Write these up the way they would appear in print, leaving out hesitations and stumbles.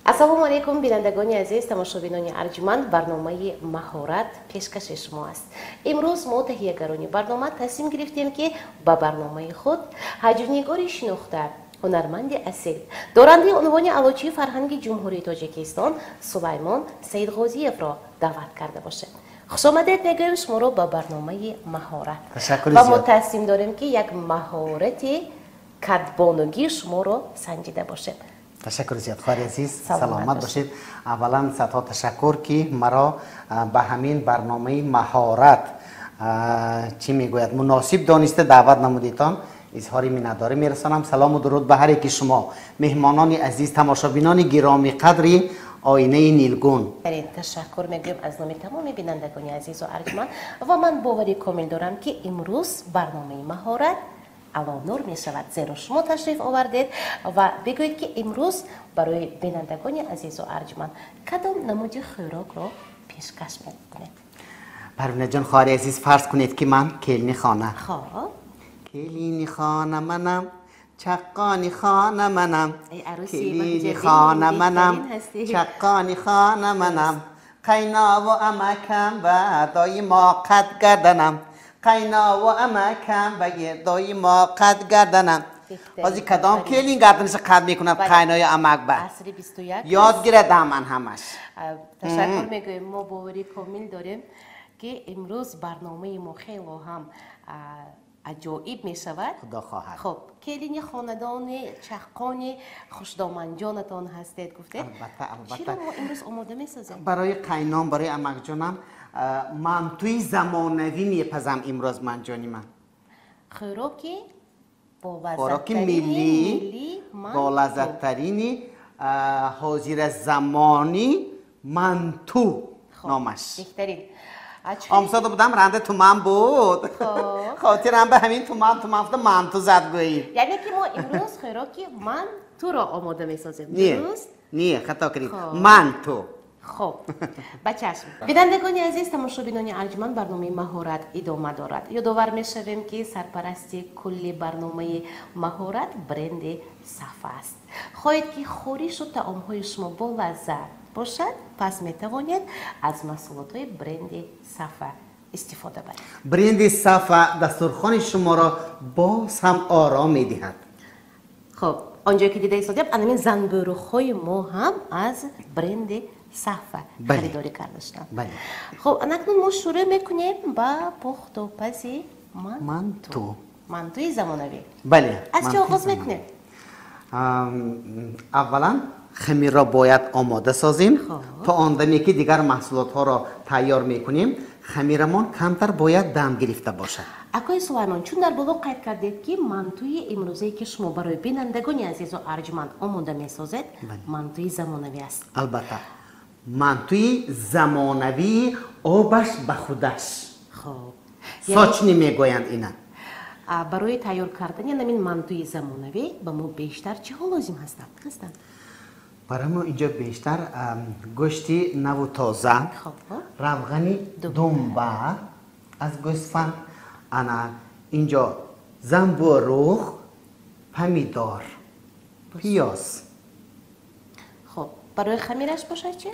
Ассалому алайкум, бинандагони азиз, тамошобинони арҷманд, барномаи «Маҳорат» пешкаши шумо аст. Имрӯз мо, таҳиягарони барнома, тасмим гирифтем, ки ба барномаи худ ҳаҷвнигори шинохта, ҳунарманди асил, дорандаи унвони Аълочии фарҳанги Ҷумҳурии Тоҷикистон Сулаймон Саидғозиевро даъват карда бошем. Хушомадед мегӯем шуморо ба барномаи «Маҳорат». Ва мо тасмим дорем, ки як маҳорати кадбонугии шуморо санҷида бошем. Ташаккур зиёд, хоҳари азиз, саломат бошед. Аввалан, садҳо ташаккур, ки маро ба ҳамин барномаи «Маҳорат», чӣ мегӯяд, муносиб дониста даъват намудитон. Изҳори миннатдорӣ мерасонам. Салому дуруд ба ҳар яки шумо, меҳмонони азиз, тамошобинони гиромиқадри оинаи нилгун. Ташаккур мегӯем аз номи тамоми бинандагони азизу арҷманд. Ва ман бовари комил дорам, ки имрӯз барномаи «Маҳорат» алонур мешавад, зеро шумо ташриф овардед. Ва бигӯед, ки имрӯз барои бинандагони азизу арҷманд кадом намуди хӯрокро пешкаш мекунед? Парвинаҷон, хоҳари азиз, фарз кунед, ки ман келини хона. Хоб. Келини хона манам, чаққони хона манам, келини хона манам, чаққони хона манам, қайнову амакам ва доимо қад гарданам, қайнову амакам ва доимо қад гарданам. Ҳозир кадом келин гарданиша қад мекунад қайною амак ба? Асри 21. Ёд гирадам ман ҳамаш. Ташаккур мегӯем. Мо боварӣ комил дорем, ки имрӯз барномаи мо хело ҳам аҷоиб мешавад. Худо хоҳад. Хуб, келини хонадони чаққони хушдоманҷонатон ҳастед, гуфтед. Албатта, албатта. Чиро мо имрӯз омода месозем? Барои қайном, барои амакҷонам мантуи замонавӣ мепазам имрӯз ман, ҷони ман. Хӯроки хӯроки миллӣ, болаззаттарини ҳозиразамони, манту номаш. Беҳтарин. Омсода будам, ранда туман буд, хотирам ба ҳамин туман туман фуда манту зад гӯӣ. Яъне ки мо имрӯз хӯроки мантуро омода месозем? Не, не, хато кардед, манту. Хуб, ба чашм. Бинандагони азиз, тамошобинони арҷманд, барномаи «Маҳорат» идома дорад. Ёдовар мешавем, ки сарпарасти кулли барномаи «Маҳорат» бренди «Сафа» аст. Хоҳед, ки хоришу таомҳои шумо болаззат бошад, пас метавонед аз маҳсулотҳои бренди «Сафа» истифода баред. Бренди «Сафа» дастурхони шуморо боз ҳам ором медиҳад. Хуб, он ҷое ки дида истодем, анамин занбӯруғҳои мо ҳам аз бренди «Сафа» харидорӣ карда шуданд. Хуб, анакнун мо шурӯъ мекунем ба пухтупази манту, мантуи замонавӣ. Бале. Аз чӣ оғоз мекунем? Аввалан, хамирро бояд омода созем. То он даме ки дигар маҳсулотҳоро тайёр мекунем, хамирамон камтар бояд дам гирифта бошад. Акои Сулаймон, чун дар боло қайд кардед, ки мантуи имрӯзае, ки шумо барои бинандагони азизу арҷманд омода месозед, мантуи замонавӣ аст. Албатта, мантуи замонавии обаш ба худаш. Хуб. Сочный мегӯянд ина. Барои тайёр кардани намин мантуи замонавӣ ба мо бештар чиҳо лозим ҳастанд? Барои мо инҷо бештар гӯшти наву тоза, равғани думба аз гӯсфанд, ана инҷо замбуруғ, помидор, пиёз. Хуб, барои хамираш бошад чи?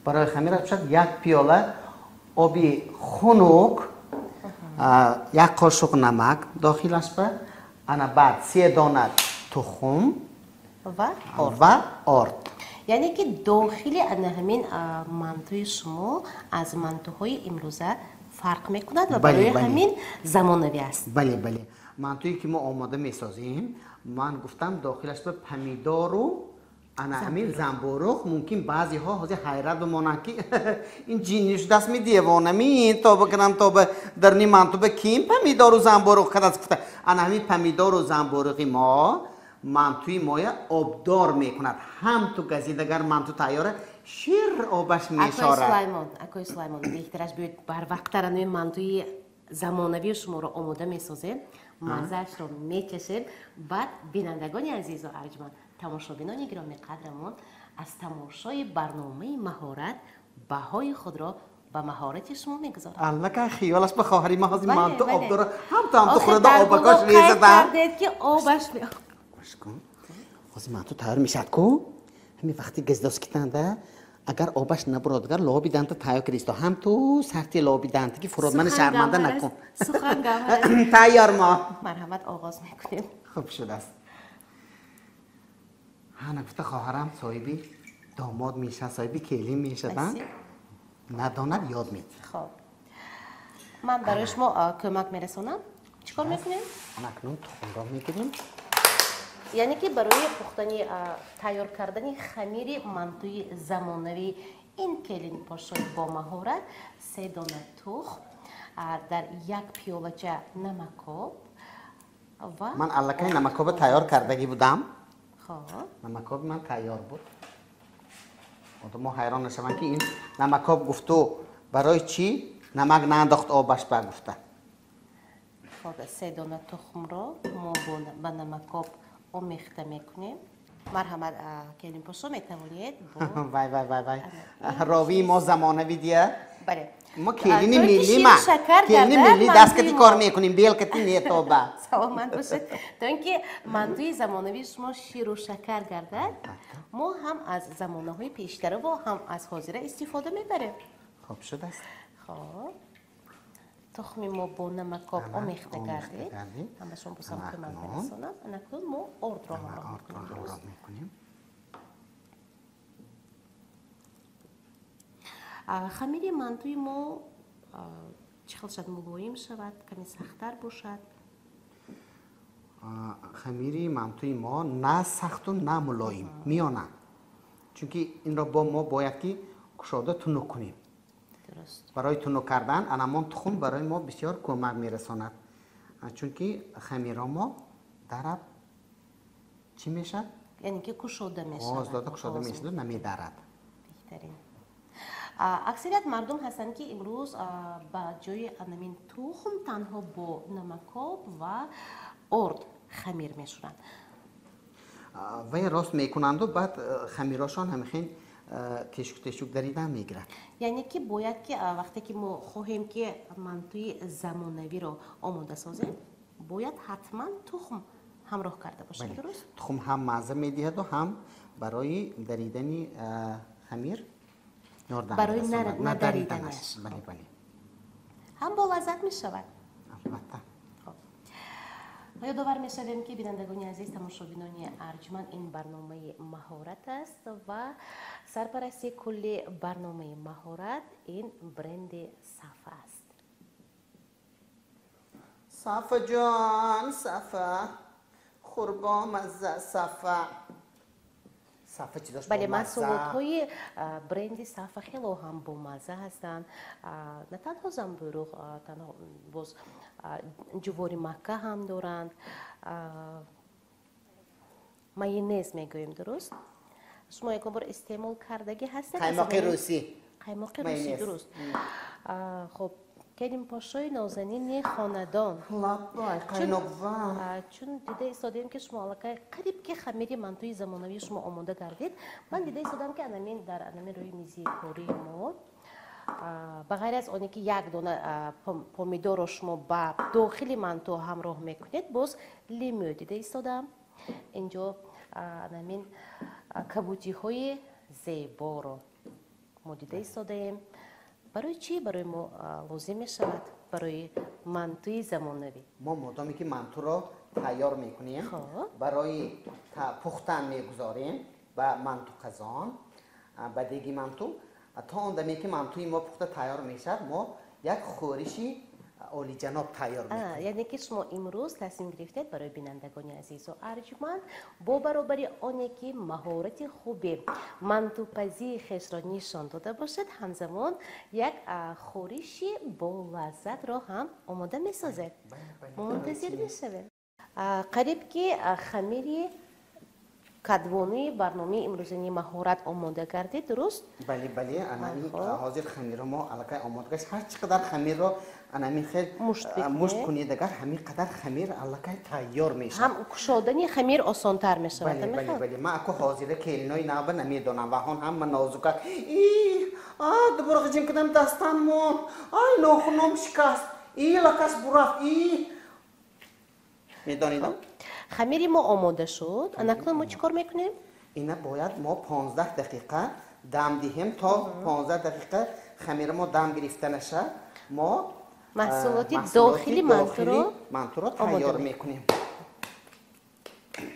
Барои хамираш бошад, як пиёла оби хунук, як қошуқ намак дохилаш ба, ана баъд се дона тухм ва ва орд. Яъне ки дохили ана ҳамин мантуи шумо аз мантуҳои имрӯза фарқ мекунад ва барои ҳамин замонавӣ аст. Бале, мантуе ки мо омода месозем, ман гуфтам, дохилаш ба помидору ана ҳамин замбуруғ. Мумкин баъзеҳо ҳозир ҳайрат бимонанд, ки ин ҷинни шудааст ми, девонами, то бикунам, то ба дарни манту ба ким помидору замбуруғ кадаст гуфта. Ана ҳамин помидору замбуруғи мо мантуи моя обдор мекунад. Ҳам ту газидагар манту тайёра, шир обаш мешорад. Сулаймон, акои Сулаймон, беҳтараш биёед барвақттар анои мантуи замонавии шуморо омода месозем, маззаашро мечашем. Баъд бинандагони азизу арҷманд, тамошобинони гиромиқадрамон аз тамошои барномаи «Маҳорат» баҳои худро ба маҳорати шумо мегузорад. Аллакай хиёлаш ба хоҳари ма ҳозир манту обдора, ҳам ту ҳам ту хӯрда, обакош резада. Кардед, ки обаш Гӯш кун, ҳозир манту тайёр мешавад ку, Ҳамин вақти газдоскитанда агар обаш набурад, агар лоби данта тайёр кардисто, ҳам ту сарти лоби данта ки фурод мана шарманда накун. Сухан гавҳар аст. Тайёр мо. Марҳамат, оғоз мекунем. Хуб шудааст. Ҳана гуфта хоҳарам соҳиби домод мешавад, соҳиби келин мешавад. Надонад ёд медиҳад. Хоб. Ман барои шумо кӯмак мерасонам. Чӣ кор мекунем? Акнун тухмро мегирем. Яъне ки барои пухтани, тайёр кардани хамири мантуи замонавӣ ин келинпошои бо маҳорат 3 дона тухм, дар як пиёлача намакоб ва ман аллакай намакоба тайёр кардагӣ будам. Хоб. Намакоби ман тайёр буд. Одамо ҳайрон нашаванд ки ин намакоб гуфту барои чӣ намак наандохт обаш ба гуфта. Хоб, 3 дона тухмро мо ба намакоб омехта мекунем. Марҳамат, келинпошо, метавонед бо Вай, вай, вай, вай. Ровии мо замонавӣ дия. Бале. Мо келини миллӣ ма. Келини миллӣ дасткати кор мекунем, белкати не тоба. Саломат бошед. То ин ки мантуи замонавии шумо ширу шакар гардад, мо ҳам аз замонаҳои пештара ва ҳам аз ҳозира истифода мебарем. Хуб шудааст. Хоб. Тухми мо бо намакоб омехта гардид. Ҳамашон бо сам кӯмак мерасонам. Анакнун мо ордро ҳамроҳ мекунем. Хамири мантуи мо чӣ хел шавад? Мулоим шавад, каме сахттар бошад? Хамири мантуи мо на сахту на мулоим, миёна. Чунки инро бо мо бояд ки кушода тунук кунем. Барои тунук кардан анамон тухм барои мо бисёр кӯмак мерасонад. Чунки хамиро мо дараб чӣ мешавад? Яъне ки кушода мешавад. Оз дода кушода мешавад, намедарад. Беҳтарин. Аксарият мардум ҳастанд ки имрӯз ба ҷои анамин тухм танҳо бо намакоб ва орд хамир мешӯранд. Вай рост мекунанду баъд хамирошон ҳамихел тешук тешук даридан мегирад. Яъне ки бояд ки вақте ки мо хоҳем ки мантуи замонавиро омода созем, бояд ҳатман тухм ҳамроҳ карда бошем, дуруст? Тухм ҳам мазза медиҳаду ҳам барои даридани хамир ёрдам барои мерасонад. Надариданаш. Бале, бале. Ҳам бо лаззат мешавад. Албатта. Ёдовар мешавем ки бинандагони азиз, тамошобинони арҷманд, ин барномаи маҳорат аст ва сарпарасти кулли барномаи маҳорат ин бренди Сафа аст. Сафа ҷон, Сафа, хурбомазза Сафа. Сафа чӣ дошт? Бале, маҳсулотҳои бренди Сафа хело ҳам бомазза ҳастанд. На танҳо замбуруғ, танҳо боз ҷувори макка ҳам доранд. Майонез мегӯем, дуруст? Шумо ягон бор истеъмол кардагӣ ҳастед? Қаймоқи русӣ. Қаймоқи русӣ, дуруст. Хоб, келинпошои нозанини хонадон. Лаббай, қайноқва. Чун дида истодем ки шумо аллакай қариб ки хамири мантуи замонавии шумо омода гардид, ман дида истодам ки анамин дар анамин рӯи мизи кории мо ба ғайр аз оне ки як дона помидорро шумо ба дохили манту ҳамроҳ мекунед, боз лимӯ дида истодам. Инҷо анамин кабутиҳои зеборо мо дида истодаем. Барои чӣ барои мо лозим мешавад? Барои мантуи замонавӣ. Мо модоме ки мантуро тайёр мекунем, барои пухтан мегузорем ба мантуқазон, ба деги манту. То он даме ки мантуи мо пухта тайёр мешавад, мо як хӯриши олиҷаноб тайёр мекунем. Яъне ки шумо имрӯз тасмим гирифтед барои бинандагони азизу арҷманд бо баробари оне ки маҳорати хуби мантупазии хешро нишон дода бошед, ҳамзамон як хӯриши болаззатро ҳам омода месозед. Мунтазир мешавем. Қариб ки хамири кадвонии барномаи имрӯзини маҳорат омода гардид, дуруст? Бале, бале, ана ин ҳозир хамирро мо аллакай омода гашт. Ҳар чӣ қадар хамирро анамин хел мушт кунед, агар ҳамин қадар хамир аллакай тайёр мешавад. Ҳам кушодани хамир осонтар мешавад. Бале, бале, бале. Ман аку ҳозира келинои нава намедонам ва ҳон ҳама нозукак. И, а, дубора ғиҷим кардам дастам мон. Ай, нохуном шикаст. И, лакаш бурафт. И. Медонидам? Хамири мо омода шуд. Анакнун мо чӣ кор мекунем? Ина бояд мо 15 дақиқа дам диҳем, то 15 дақиқа хамира мо дам гирифта наша, мо маҳсулоти дохили мантуро тайёр мекунем.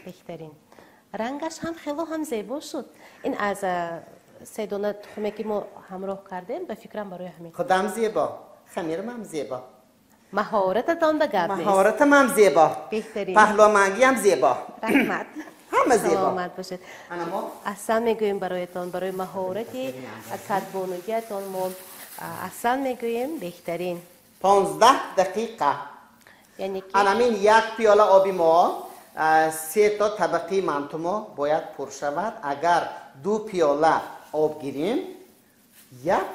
Беҳтарин. Рангаш ҳам хело ҳам зебо шуд. Ин аз се дона тухме ки мо ҳамроҳ кардем, ба фикрам барои ҳамин. Худам зебо, хамирам ҳам зебо. Маҳорататон ба гап нест. Маҳоратам ҳам зебо. Беҳтарин. Паҳлӯмангиам зебо. Раҳмат. Ҳама зебо. Саломат бошед. Аҳсан мегӯем бароятон, барои маҳорати кадбонугиятон мо аҳсан мегӯем, беҳтарин. 15 дақиқа. Яъне ки анамин як пиёла оби мо се то табақи манту мо бояд пур шавад. Агар ду пиёла об гирем, як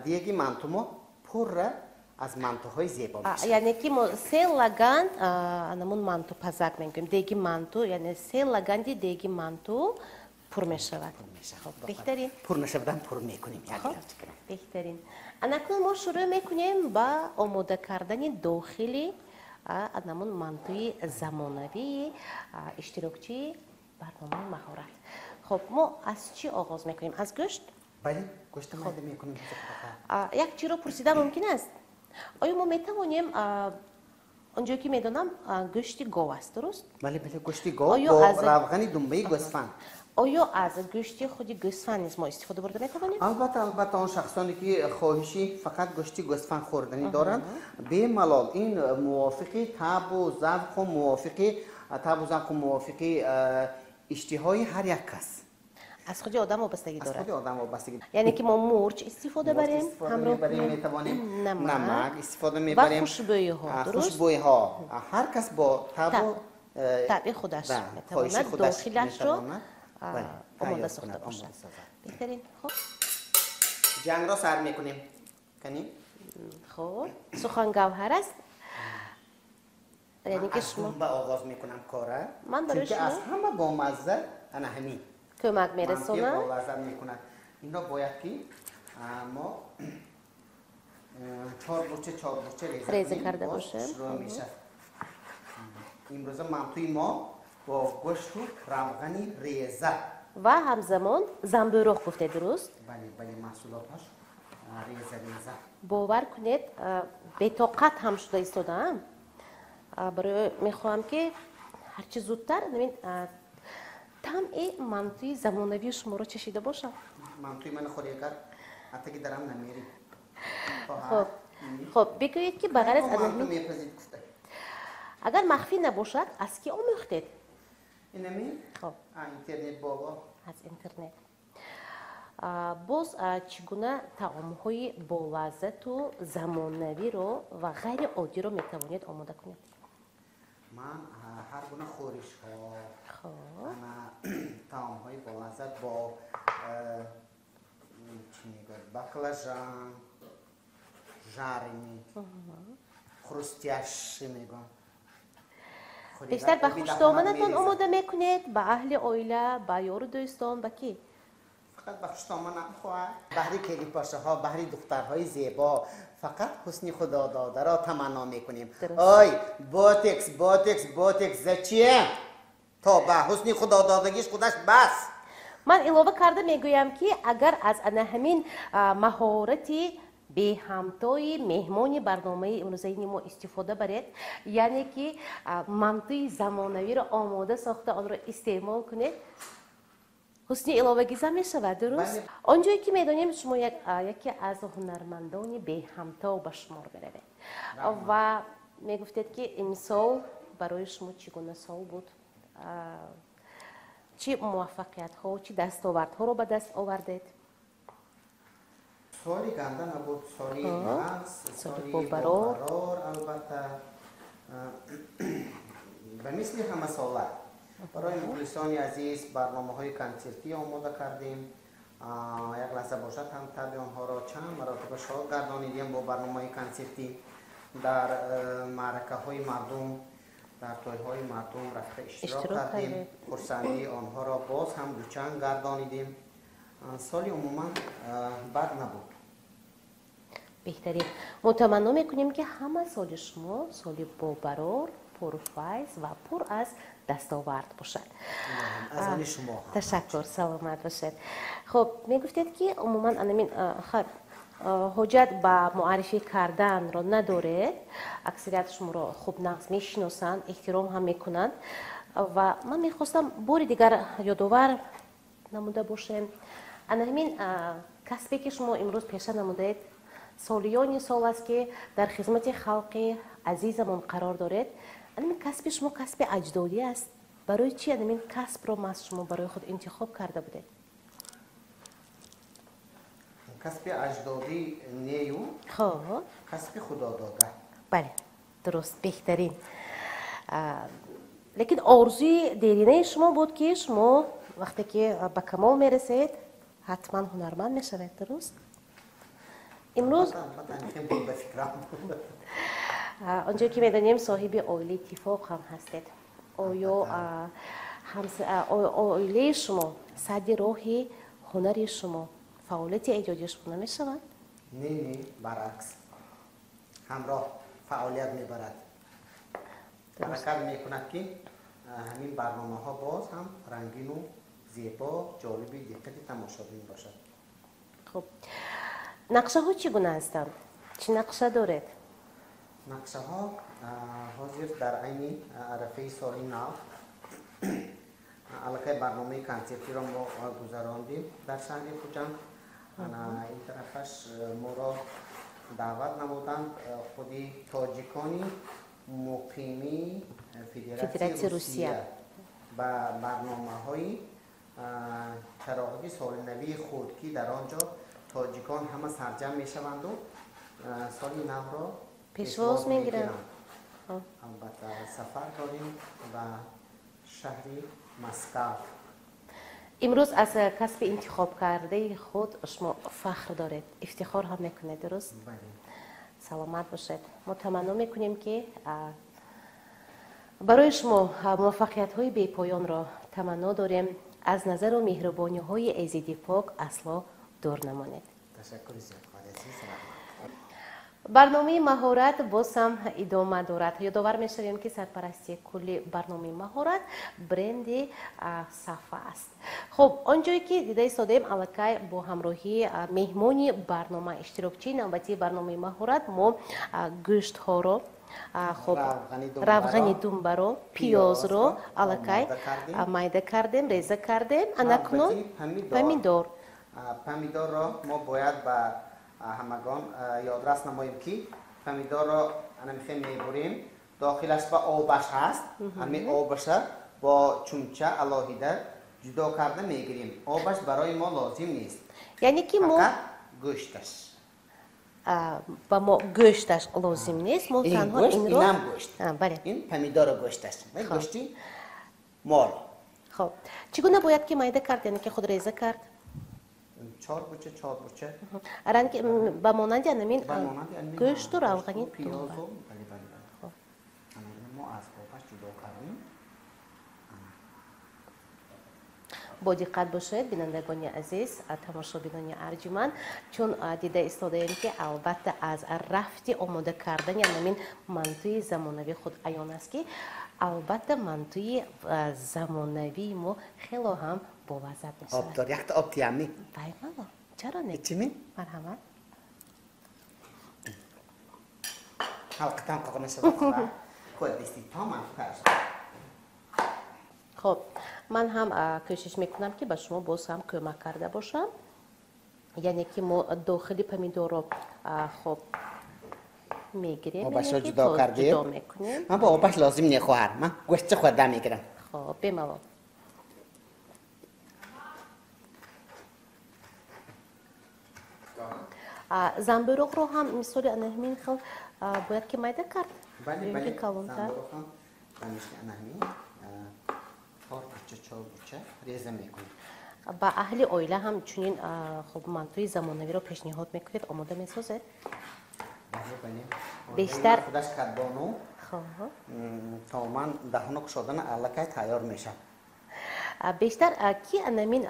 деги манту мо пурра аз мантуҳои зебо мешавад. Яъне ки мо се лаган анамун манту пазак мегӯем, деги манту, яъне се лаганди деги манту пур мешавад. Беҳтарин. Пур нашавадан пур мекунем. Беҳтарин. Анакнун мо шурӯъ мекунем ба омода кардани дохили анамун мантуи замонавии иштирокчии барномаи маҳорат. Хоб, мо аз чӣ оғоз мекунем? Аз гӯшт? Бале, гӯшт майда мекунем. Як чиро пурсида мумкин аст? Оё мо метавонем, он ҷое ки медонам, гӯшти гов аст, дуруст? Бале, бале, гӯшти гов бо равғани думбаи гӯсфанд. Оё аз гӯшти худи гӯсфанд низ мо истифода бурда метавонем? Албатта, албатта, он шахсоне ки хоҳиши фақат гӯшти гӯсфанд хӯрданӣ доранд, бемалол ин мувофиқи табу завқу мувофиқи иштиҳои ҳар як кас. Аз худи одам вобастагӣ дорад. Аз худи одам вобастагӣ. Яъне ки мо мурч истифода барем, ҳамроҳ метавонем, намак истифода мебарем ва хушбӯйиҳо, дуруст? Хушбӯйиҳо. Ҳар кас бо табу табъи худаш метавонад дохилашро омода сохта бошад. Беҳтарин. Хоб, ҷангро сар мекунем. Канӣ? Хоб, сухан гавҳар аст. Яъне ки шумо ба оғоз мекунам кора. Ман барои шумо аз ҳама бомазза ана ҳамин кӯмак мерасонам. Болаззат мекунад. Инро бояд ки мо чор бурча реза карда бошем. Имрӯза мантуи мо бо гӯшту равғани реза ва ҳамзамон замбӯруғ гуфте, дуруст? Бале, бале, маҳсулоташ реза реза. Бовар кунед, бетоқат ҳам шуда истодаам. Барои мехоҳам ки ҳарчи зудтар тамъи мантуи замонавии шуморо чашида бошам. Мантуи мана хӯри, агар атаги дарам намерӣ. Хоб, бигӯед ки ба ғайр аз агар махфӣ набошад, аз кӣ омӯхтед? Инами? Хоб. Интернет бобо. Аз интернет. Боз чӣ гуна таомҳои болаззату замонавиро ва ғайриоддиро метавонед омода кунед? Ман ҳар гуна хӯришҳо, таомҳои болаззат бо чӣ мегӯяд, баклажан, жарени, хрустящий мегӯям. Бештар ба хуштоманатон омода мекунед, ба аҳли оила, ба ёру дӯстон, ба кӣ? Фақат ба хуштоманам хоҳад. Баҳри келипошаҳо, баҳри духтарҳои зебо фақат ҳусни худододаро таманно мекунем. Ой, ботекс, ботекс, ботекс зачем? То ба ҳусни худододагиш худаш бас. Ман илова карда мегӯям ки агар аз ана ҳамин маҳорати беҳамтои меҳмони барномаи имрӯзаини мо истифода баред, яъне ки мантуи замонавиро омода сохта онро истеъмол кунед, ҳусни иловагиза мешавад, дуруст? Он ҷое ки медонем шумо яке аз ҳунармандони беҳамто ба шумор меравед ва мегуфтед ки имсол барои шумо чӣ гуна сол буд, чӣ муваффақиятҳо, чӣ дастовардҳоро ба даст овардед? Соли ганда набуд, соли нағз, соли бобарор, албатта ба мисли ҳамасола барои мухлисони азиз барномаҳои консертӣ омода кардем. Як лаҳза бошад ҳам таби онҳоро чанд маротиба шод гардонидем бо барномаҳои консертӣ. Дар маъракаҳои мардум, дар тойҳои мардум рафта иштирок кардем, хурсандии онҳоро боз ҳам дучанд гардонидем. Соли умуман бад набуд. Беҳтарин. Мо таманно мекунем ки ҳама соли шумо соли бобарор, пурфайз ва пур аз дастовард бошад. Аз они шумо ҳам. Ташаккур, саломат бошед. Хуб, мегуфтед ки умуман анамин ҳоҷат ба муаррифӣ карданро надоред, аксарият шуморо хуб нағз мешиносанд, эҳтиром ҳам мекунанд ва ман мехостам бори дигар ёдовар намуда бошем. Ана ҳамин касбе ки шумо имрӯз пеша намудаед, солиёни сол аст ки дар хизмати халқи азизамон қарор доред. Ана ҳамин касби шумо касби аҷдодӣ аст. Барои чӣ ана ҳамин касбро маҳз шумо барои худ интихоб карда будед? Касби аҷдодӣ нею, касби худодода. Бале, дуруст, беҳтарин. Лекин орзуи деринаи шумо буд ки шумо вақте ки ба камол мерасед, ҳатман ҳунарманд мешавед, дуруст? Имрӯз онҷое ки медонем соҳиби оилаи иттифоқ ҳам ҳастед. Оё оилаи шумо садди роҳи ҳунари шумо, фаъолияти эҷодии шумо намешавад? Не, не, баръакс, ҳамроҳ фаъолият мебарад. Ҳаракат мекунад ки ҳамин барномаҳо боз ҳам рангину зебо, ҷолиби диққати тамошобин бошад. Хуб, нақшаҳо чӣ гуна ҳастанд? Чӣ нақша доред? Нақшаҳо ҳозир дар айни арафаи соли нав аллакай барномаи консертиро мо гузарондем дар шаҳри Хуҷанд. Ин тарафаш моро даъват намуданд худи тоҷикони муқими Федератсияи Русия ба барномаҳои чароғи соли худ, ки дар он ҷо тоҷикон ҳама сарҷамъ мешаванду соли навро пешвоз мегиранд. Албатта сафар дорем ба шаҳри Москва. Имрӯз аз касби интихобкардаи худ шумо фахр доред, ифтихор ҳам мекунед, дуруст? Бале. Саломат бошед. Мо таманно мекунем ки барои шумо муваффақиятҳои бепоёнро таманно дорем. Аз назару меҳрубониҳои эзиди пок асло дур намонед. Ташаккури зиёд, азиз. Барномаи маҳорат боз ҳам идома дорад. Ёдовар мешавем ки сарпарасти кулли барномаи маҳорат бренди Сафа аст. Хуб, он ҷое ки дида истодаем, аллакай бо ҳамроҳии меҳмони барнома, иштирокчии навбатии барномаи маҳорат, мо гӯштҳоро, хуб, равғани думбаро, пиёзро аллакай майда кардем, реза кардем. Анакнун помидор. Помидорро мо бояд ба ҳамагон ёдрас намоем ки помидорро анамихе мебурем, дохилаш ба обаш ҳаст, ҳамин обаша бо чумча алоҳида ҷудо карда мегирем. Обаш барои мо лозим нест, яъне ки мо фақат гӯшташ. Ба мо гӯшташ лозим нест, мо танҳо инро инам гӯшт. Бале, ин помидоро гӯшташ, гӯшти мол. Хоб, чӣ гуна бояд ки майда кард, яъне ки худ реза кард? Чор буча, чор буча. Ранг ба монанди анамин гӯшту равғани пиёзу. Бале, бале, бале. Мо аз обаш ҷудо кардем. Бо диққат бошед, бинандагони азиз, тамошобинони арҷуманд, чун дида истодаем ки албатта аз рафти омода кардани анамин мантуи замонавӣ худ аён аст ки албатта мантуи замонавии мо хело ҳам болаззат мешавад. Об дор, якта об тиямми? Баймало, чаро не? Чими? Марҳамат. Халқитан қоғна шавад. Худ дисти то ман фарз. Хоб, ман ҳам кӯшиш мекунам ки ба шумо боз ҳам кӯмак карда бошам. Яъне ки мо дохили помидорро хоб мегирем, обашро ҷудо кардем, ҷудо мекунем. Ман ба обаш лозим не, хоҳар, ман гӯштча хӯрда мегирам. Хоб, бемалол. Замбуруғро ҳам мисоли ана ҳамин хел бояд ки майда кард? Бале, бале, калонтар. Замбуруғ ҳам ба мисли ана ҳамин чор буча, чор буча реза мекунем. Ба аҳли оила ҳам чунин хуб мантуи замонавиро пешниҳод мекунед, омода месозед? Бале, бале. Бештар худаш кадбону то ман даҳоно кушодана аллакай тайёр мешавад. Бештар ки анамин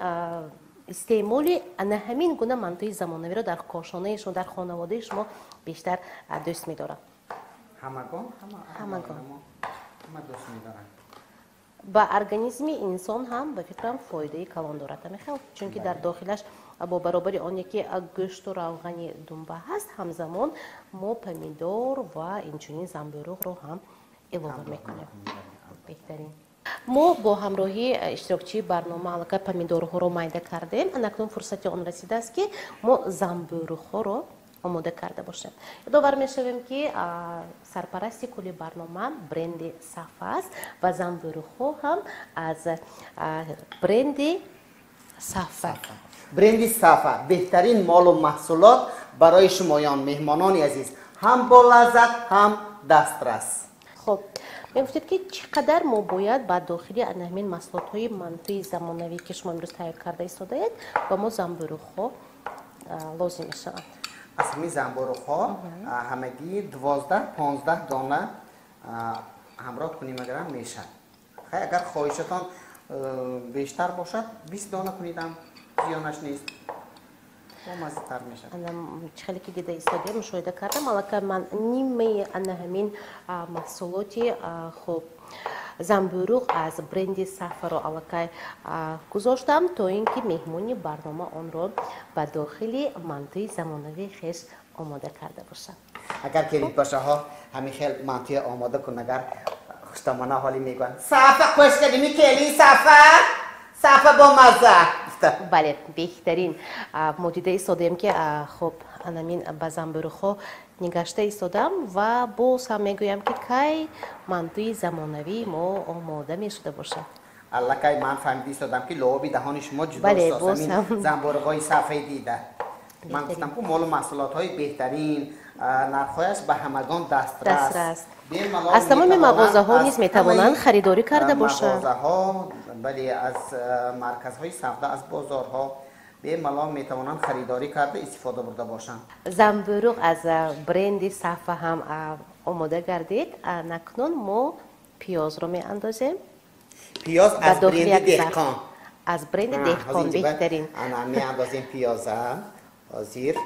истеъмоли ана ҳамин гуна мантуи замонавиро дар кошонаи шумо, дар хонаводаи шумо бештар дӯст медорад? Ҳамагон, ҳамагон ҳама дӯст медоранд. Ба организми инсон ҳам ба фикрам фоидаи калон дорад, ҳамихел, чунки дар дохилаш бо баробари оне ки гӯшту равғани думба ҳаст, ҳамзамон мо помидор ва инчунин замбуруғро ҳам илова мекунем. Беҳтарин. Мо бо ҳамроҳии иштирокчии барнома аллакай помидорҳоро майда кардем. Анакнун фурсати он расидааст, ки мо замбуруғҳоро омода карда бошем. Ёдовар мешавем, ки сарпарасти кулли барнома бренди Сафа аст ва замбуруғҳо ҳам аз бренди Сафа. Бренди Сафа беҳтарин молу маҳсулот барои шумоён, меҳмонони азиз, ҳам бо лаззат, ҳам дастрас. Хуб, мегуфтед, ки чӣ қадар мо бояд ба дохили ана ҳамин маҳсулотҳои мантуи замонавӣ, ки шумо имрӯз тайёр карда истодаед, ба мо замбуруғҳо лозим мешаванд? Аз ҳамин замбуруғҳо ҳамагӣ 12-15 дона ҳамроҳ кунем, агарам мешавад. Хай, агар хоҳишатон бештар бошад, 20 дона кунидам, зиёнаш нест, бомаззатар мешавад. Чӣ хеле ки дида истодаем, мушоҳида кардам, аллакай ман нимаи ана ҳамин маҳсулоти хуб замбуруғ аз бренди Сафаро аллакай гузоштам, то ин ки меҳмони барнома онро ба дохили мантуи замонавии хеш омода карда бошад. Агар келид бошаҳо ҳамин хел мантуя омода кун, агар хуштомона ҳолӣ мегӯянд: Сафа хуш кардими, кели Сафа, Сафа бо мазза. Бале, беҳтарин. Мо дида истодаем, ки хуб анамин ба замбуруғҳо нигашта истодам ва боз ҳам мегӯям, ки кай мантуи замонавии мо омода мешуда бошад. Аллакай ман фаҳмида истодам, ки лооби даҳони шумо ҷудо истост замбуруғҳои сафаи дида. Ман гуфтам, ку молу маҳсулотҳои беҳтарин, нархҳояш ба ҳамагон дастрас. Аз тамоми мағозаҳо низ метавонанд харидорӣ карда бошанд. Мағозаҳо, бале, аз марказҳои савдо, аз бозорҳо бемалол метавонанд харидорӣ карда истифода бурда бошанд. Замбуруғ аз бренди Сафа ҳам омода гардид. Анакнун мо пиёзро меандозем. Пиёз аз бренди Деҳқон. Аз бренди Деҳқон, беҳтарин. Ана меандозем пиёза ҳозир.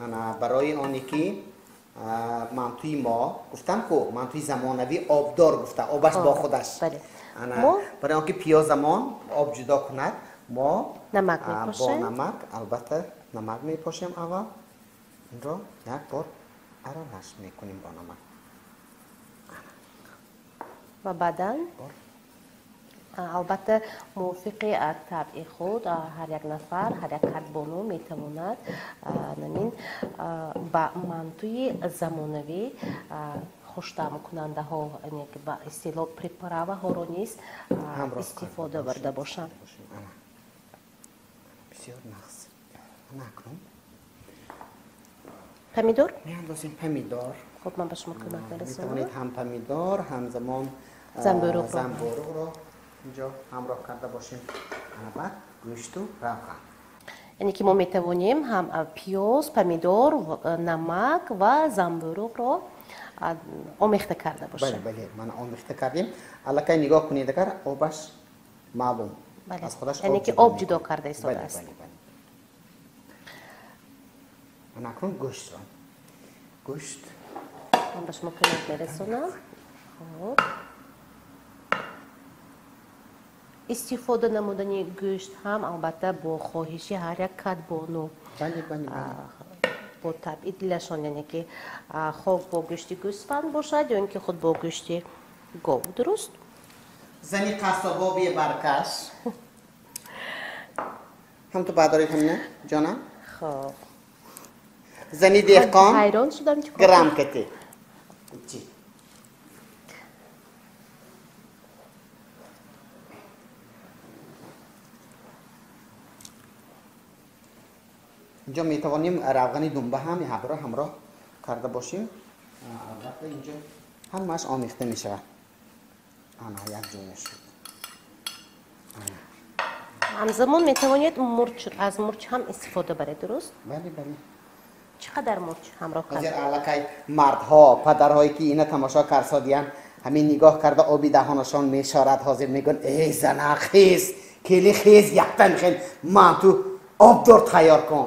Ана барои оне ки мантуи мо, гуфтам ку, мантуи замонавӣ обдор гуфта, обаш бо худаш. Ана барои он ки пиёзамон об ҷудо кунад, мо намак бо мепошем. Намак, албатта, намак мепошем. Аввал инро як бор аралаш мекунем бо намак ва баъдан албатта мувофиқи табъи худ ҳар як нафар, ҳар як кадбону метавонад намин ба мантуи замонавӣ хуштаъмкунандаҳо, ба истилоҳ приправаҳоро низ истифода бурда бошанд. Бисёр нағз. Ана акнун помидор меандозем, помидор. Хуб, ман ба шумо кӯмак мерасонам. Метавонед ҳам помидор, ҳамзамон замбуруғро инҷо ҳамроҳ карда бошем. Ана баъд гӯшту равған. Яъне ки мо метавонем ҳам пиёз, помидор, намак ва замбуруғро омехта карда бошем. Бале, бале, мана омехта кардем. Аллакай нигоҳ кунед, агар обаш маълум. Аз худаш яъне ки об ҷудо карда истодааст. Бале, бале. Ана акнун гӯштро. Гӯшт. Ман ба шумо кӯмак мерасонам. Хуб. Истифода намудани гӯшт ҳам албатта бо хоҳиши ҳар як кадбону, бо табъи дилашон, яъне ки хок бо гӯшти гӯсфанд бошад ё ин ки худ бо гӯшти гов, дуруст? Зани қассобо бебаркаш. Ҳам ту баъдоред ҳамина, ҷонам? Хоб. Зани деҳқон ҳайрон шудам, чӣ кор грам кати. Чӣ? Инҷо метавонем равғани думба ҳам ҳабро ҳамроҳ карда бошем. Албатта инҷо ҳамааш омехта мешавад. Ана як ҷоя шуд. Ҳамзамон метавонед мурч, аз мурч ҳам истифода баред, дуруст? Бале, бале. Чӣ қадар мурч ҳамроҳ кард? Ҳозир аллакай мардҳо, падарҳое ки ина тамошо карсодиянд, ҳамин нигоҳ карда оби даҳонашон мешорад. Ҳозир мегӯянд: эй зана, хез, кели, хез, якта мехел манту обдор тайёр кун.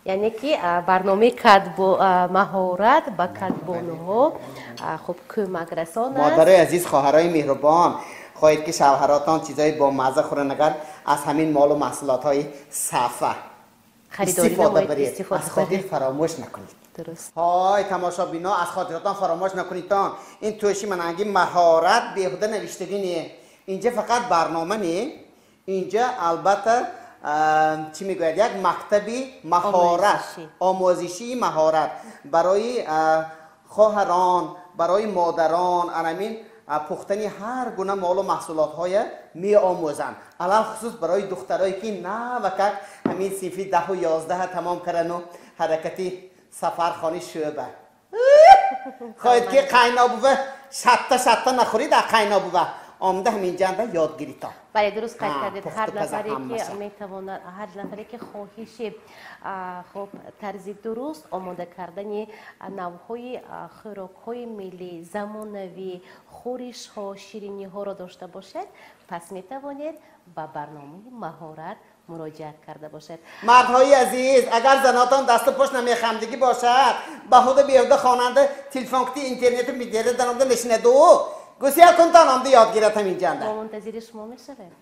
Яъне ки барномаи маҳорат ба кадбонуҳо хуб кӯмакрасон аст. Модарои азиз, хоҳарои меҳрубон, хоҳед ки шавҳаротон чизҳои бомазза хӯранд, агар аз ҳамин молу маҳсулотҳои сафа истифода баред, аз хотир фаромӯш накунед. Ҳой тамошобино, аз хотиротон фаромӯш накунедтон. Ин тӯши мананги маҳорат беҳуда навиштагӣ не. Инҷа фақат барнома не, инҷа албатта чӣ мегӯяд, як мактаби маҳорат, омӯзишии маҳорат барои хоҳарон, барои модарон. Анамин пухтани ҳар гуна молу маҳсулотҳоя меомӯзанд, алалхусус барои духтарое ки навакак ҳамин синфи 10-11 тамом кардану ҳаракати сафархони шӯъба. Хоҳед ки қайнобува шатта шатта нахӯрид, а қайнобува омада ҳаминҷанда ёд гиритон. Бале, дуруст қайд кардед. Ҳар нафаре ки метавонад, ҳар нафаре ки хоҳиши хуб тарзи дуруст омода кардани навъҳои хӯрокҳои миллӣ, замонавӣ, хӯришҳо, шириниҳоро дошта бошад, пас метавонед ба барномаи маҳорат муроҷиат карда бошад. Мардҳои азиз, агар занотон дасту пушт намехамдагӣ бошад, баҳуда беҳуда хонанда телефон кити интернету медиада даромада нишинаду гусия кунтон омда ёд гирад ҳаминҷанда. Мо мунтазири шумо мешавем.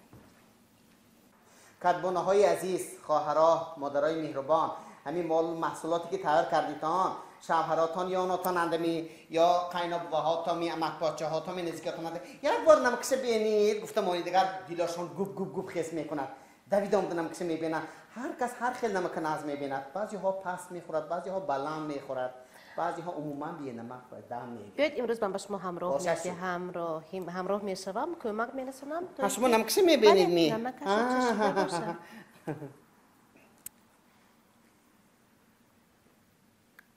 Кадбонаҳои азиз, хоҳаро, модарои меҳрубон, ҳамин молу маҳсулоте ки тайёр кардитон, шавҳаротон ёнотон андами ё қайнобуваҳотон, амакпочаҳотон, наздикотон анда як бор намакша бинед, гуфта монед, дигар дилошон губ губ губ хес мекунад. Давида омда намакша мебинад. Ҳар кас ҳар хел намака нағз мебинад. Баъзеҳо паст мехӯрад, баъзеҳо баланд мехӯрад, баъзеҳо умуман бенамак дам мегирад. Биёед имрӯз ман ба шумо ҳамроҳ мешавам, кӯмак мерасонам. Шумо намакша мебинед ми? Намакаша чашида бошад.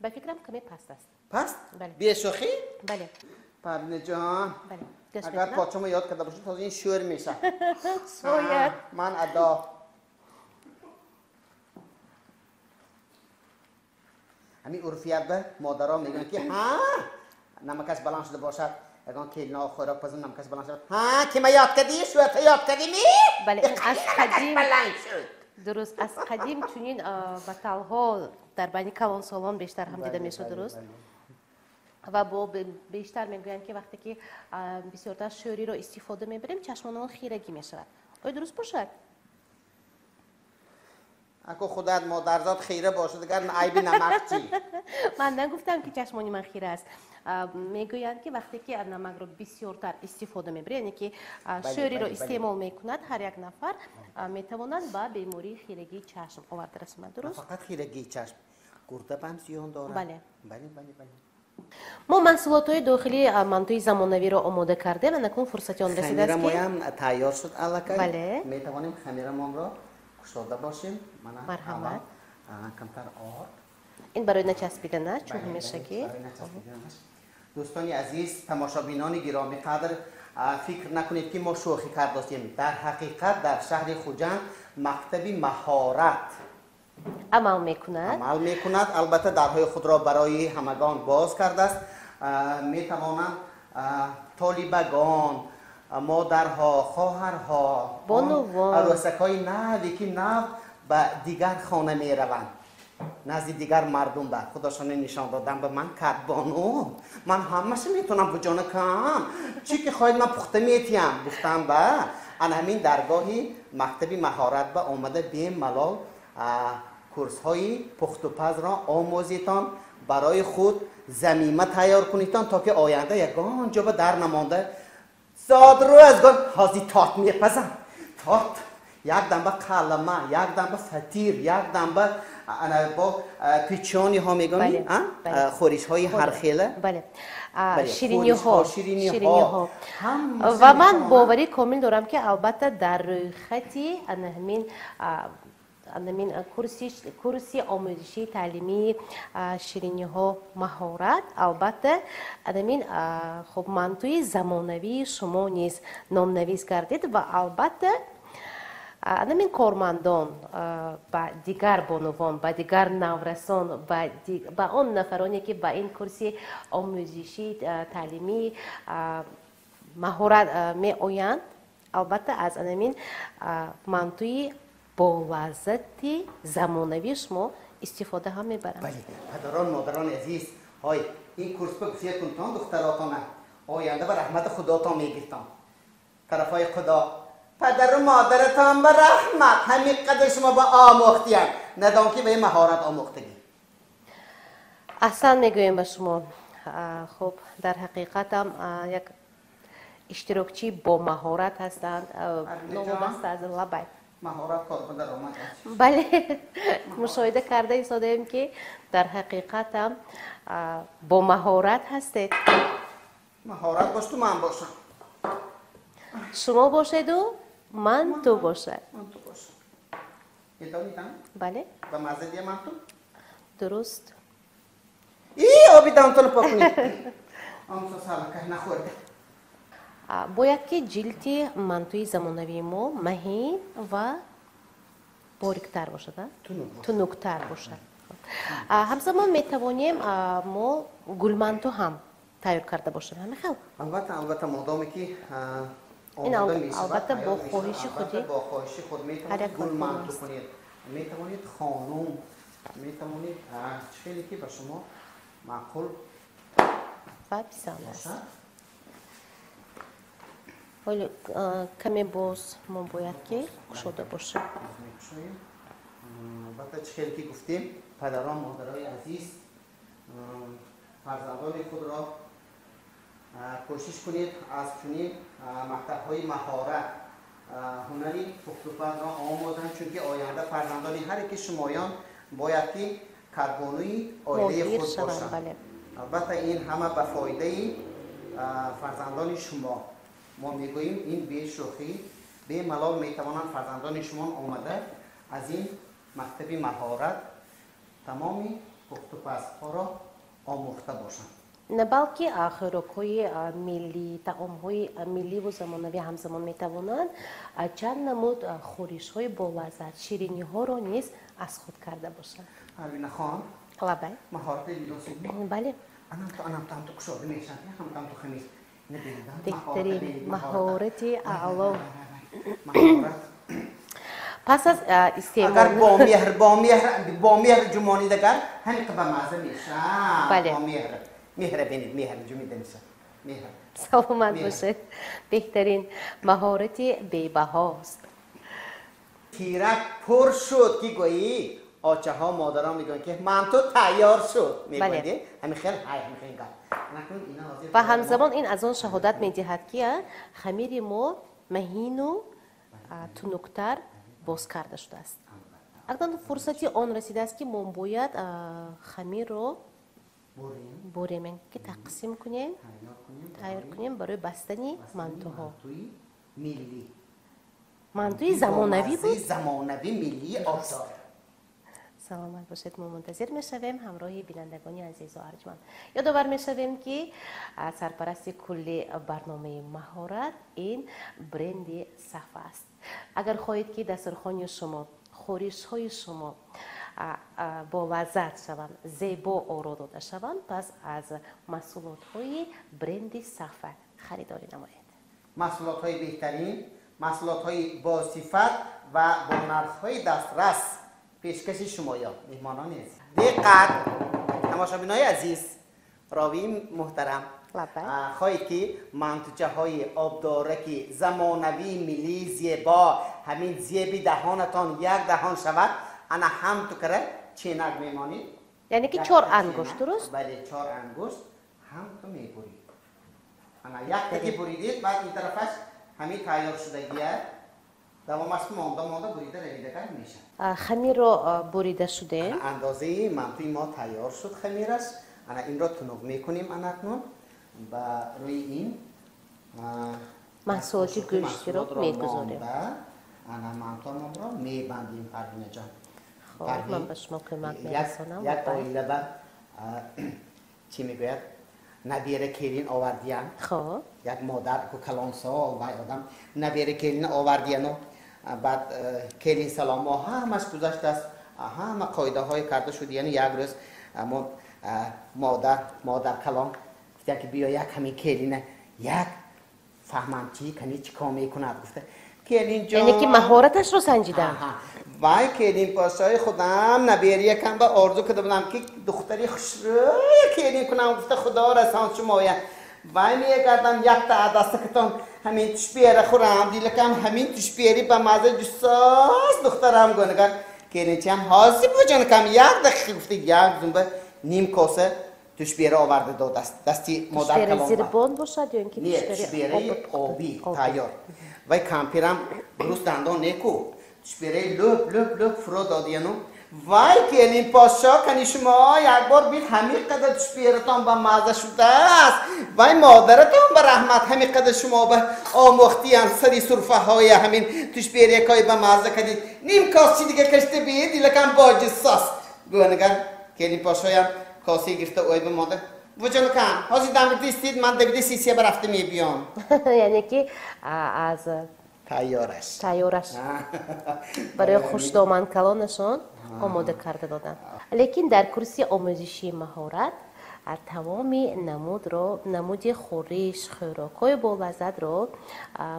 Ба фикрам каме паст аст. Паст? Бешӯхӣ? Бале. Парвинаҷон, агар почамо ёд карда бошед, ҳозир ин шӯр мешавад. Шояд. Ман адо. Ҳамин урфият ба модарон мегӯянд ки ҳа намакаш баланд шуда бошад, ягон келино хӯрок пазам намакаш баланд шавад, ҳа кима ёд кардӣ, шӯрта ёд кардӣ ми? Бале, аз қадим баланд шуд. Дуруст, аз қадим чунин баталҳо дар байни калонсолон бештар ҳам дида мешуд, дуруст? Ва бо бештар мегӯянд ки вақте ки бисёртар шӯриро истифода мебарем, чашмонамон хирагӣ мешавад. Оё дуруст бошад? Ако худат модарзод хира бошад, дигар айби намак чӣ? Ман нагуфтам ки чашмони ман хира аст. Мегӯянд ки вақте ки намакро бисёртар истифода мебаред, яъне ки шӯриро истеъмол мекунад, ҳар як нафар метавонад ба бемории хирагии чашм оварда расонад, дуруст? Фақат хирагии чашм, гурда ҳам зиён дорад. Бале. Бале, бале, бале. Мо маҳсулотҳои дохилии мантуи замонавиро омода кардем ва накун фурсати он расидааст ки хамирамоям тайёр шуд аллакай. Бале. Метавонем хамирамонро кушода бошем. Марҳамат. Камтар орд. Ин барои начаспиданаш, чун ҳамешагӣ. Дӯстони азиз, тамошобинони гиромӣ қадр, фикр накунед ки мо шӯхӣ кардостем. Дар ҳақиқат дар шаҳри Хуҷанд мактаби маҳорат амал мекунад. Амал мекунад. Албатта дарҳои худро барои ҳамагон боз кардааст. Метавонанд толибагон, модарҳо, хоҳарҳо, бонувон, арӯсакҳои наве ки нав ба дигар хона мераванд, назди дигар мардум ба худошоне нишон додан ба ман кадбону, ман ҳамаша метавонам буҷонакам, чӣ ки хоҳед ман пухта метиҳам, гуфтам ба ана ҳамин даргоҳи мактаби маҳорат ба омада бемалол курсҳои пухтупазро омӯзитон, барои худ замима тайёр кунитон, то ки оянда ягон ҷо ба дар намонда зодрӯз гон ҳозир торт мепазам, торт як дамба қалама, як дамба фатир, як дамба бо печониҳо мегӯем, хӯришҳои ҳархела, шириниҳо. Ва ман боварӣ комил дорам ки албатта дар рӯйхати ана ҳамин курси омӯзишии таълимии шириниҳо маҳорат, албатта анамин хуб мантуи замонавии шумо низ номнавис гардид ва албатта анамин кормандон ба дигар бонувон, ба дигар наврасон, ба он нафароне ки ба ин курси омӯзишии таълимии маҳорат меоянд, албатта аз анамин мантуи бо лаззати замонавии шумо истифода ҳам мебаранд. Бале, падарон, модарони азиз, ҳой, ин курс ба гуфтия кунтон духтаротона оянда ба раҳмати худотон мегиртон. Тарафҳои худо падару модаратон ба раҳмат, ҳамин қадар шумо ба омӯхтиян, надон ки ба ин маҳорат омӯхтагӣ. Аҳсан мегӯем ба шумо. Хуб, дар ҳақиқатам як иштирокчӣ бо маҳорат ҳастанд, новобаста аз лабай. Маҳорат кор ба даромад аст. Бале, мушоҳида карда истодаем, ки дар ҳақиқатам бо маҳорат ҳастед. Маҳорат бошту ман бошам. Шумо бошеду ман ту бошад. Ман ту бошам. Медонидам? Бале. Ба мазза дия ман ту? Дуруст. И оби дамтонро пок кунед. Амсо салакай нахӯрда. Бояд ки ҷилди мантуи замонавии мо маҳин ва бориктар бошад, тунуктар бошад. Ҳамзамон метавонем мо гулманту ҳам тайёр карда бошем, ҳамин хел? Албатта, албатта, модоме ки ин албатта бо хоҳиши худи бо хоҳиши худ метавонед гулманту кунед, метавонед хонум, метавонед хеле ки ба шумо маъқул ва писанд аст. Ҳоло каме боз мо бояд ки кушода бошем. Албатта, чӣ хеле ки гуфтем, падарон, модарои азиз, фарзандони худро кӯшиш кунед аз чунин мактабҳои маҳорат ҳунари пухтупазро омӯзанд, чунки оянда фарзандони ҳар яки шумоён бояд ки карбонуи оилаи худ бошанд. Албатта, ин ҳама ба фоидаи фарзандони шумо. Мо мегӯем ин бешӯхӣ, бемалол метавонанд фарзандони шумо омада аз ин мактаби маҳорат тамоми пухтупазҳоро омӯхта бошанд. На балки хӯрокҳои миллӣ, таомҳои милливу замонавӣ ҳамзамон метавонанд чанд намуд хӯришҳои болаззат, шириниҳоро низ аз худ карда бошанд. Парвинахон, лабай, маҳорати либосӣ. Бале. Анам ту, анам ту, ҳам ту кушода мешавад, ҳам ту хамир. Беҳтарин маҳорати аъло. Пас аз истеъмол агар бо меҳр, бо меҳр, бо меҳр ҷумонидагар ҳамин ба мазза мешавад. Бале. Бо меҳр. Меҳр бинед, меҳр ҷумида мешавад. Меҳр. Саломат бошед. Беҳтарин маҳорати бебаҳост. Тирак пур шуд ки гӯӣ очаҳо, модарон мегӯянд ки манту тайёр шуд, мегӯянд. Ҳамин хел, ҳай, ҳамин хел гап. Ва ҳамзамон ин аз он шаҳодат медиҳад, ки хамири мо маҳину тунуктар боз карда шудааст. Акнун фурсати он расидааст, ки мо бояд хамирро бурем, ки тақсим кунем, тайёр кунем барои бастани мантуҳо. Мантуи замонавӣ буд? Замонавӣ миллии обдор. Саломат бошед, мо мунтазир мешавем ҳамроҳи бинандагони азизу арҷманд. Ёдовар мешавем, ки сарпарасти кулли барномаи маҳорат ин бренди Сафа аст. Агар хоҳед, ки дастурхони шумо, хӯришҳои шумо болаззат шаванд, зебо оро дода шаванд, пас аз маҳсулотҳои бренди Сафа харидорӣ намоед. Маҳсулотҳои беҳтарин, маҳсулотҳои босифат ва бо нархҳои дастрас пешкаши шумоён, меҳмонони азиз. Диққат, тамошобинои азиз, ровии муҳтарам, хоҳед ки мантучаҳои обдораки замонавии миллии зебо ҳамин зеби даҳонатон як даҳон шавад, ана ҳамту кара ченак мемонед. Яъне ки чор ангушт, дуруст? Бале, чор ангушт ҳамту мебурид. Ана яктаки буридед, баъд ин тарафаш ҳамин тайёр шудагия давомаш монда монда бурида равидагар мешавад. Хамирро бурида шудем. Андозаи мантуи мо тайёр шуд хамираш. Ана инро тунук мекунем анакнун ба рӯи ин маҳсулоти гӯштиро мегузорем. Ана мантуамонро мебандем, Парвинаҷон. Хоб, ман ба шумо кӯмак мерасонам. Як оила ба чӣ мегӯяд, набера келин овардиян. Хоб. Як модар ку калонсол вай одам набера келин овардияну баъд келин саломо ҳамаш гузаштааст, ҳама қоидаҳое карда шуд. Яъне як рӯз мо модар калон гуфтиян ки биё як ҳамин келина як фаҳмам чӣ кани чӣ кор мекунад, гуфта келинҷон, яъне ки маҳораташро санҷиданд. Вай келин пошои худам набериякам ба орзу карда будам ки духтари хушрӯя келин кунам гуфта худо расон шумоя. Вай мегардам якта дастакатон ҳамин тушбера хӯрам дилакам ҳамин тушбери ба маза ҷусос духтарам гӯнагар келинчиам ҳозир буҷонакам як дақиқа гуфта як зумба ним коса тушбера оварда дод дасти модар калон. Зирбон бошад ё ин ки тушбераи обӣ тайёр. Вай кампирам дуруст дандон неку тушбераи лӯб лӯб лӯб фуро додияну вай келин пошо кани шумо як бор бит ҳамин қадар тушбератон ба маза шудааст. Вай модаратон ба раҳмат ҳамин қадар шумо ба омӯхтиям сари сурфаҳои ҳамин тушберякҳои ба маза кардид. Ним косчи дига кашта биед дилакам боҷисос. Гӯнагар келин пошоям косаи гирифта ой ба модар буҷонакам ҳозир дам гирифта истид ман давида сисия ба рафта мебиём. Яъне ки аз тайёраш тайёраш барои хушдоман калонашон омода карда доданд. Лекин дар курси омӯзишии маҳорат тамоми намуди хӯриш, хӯрокҳои болаззатро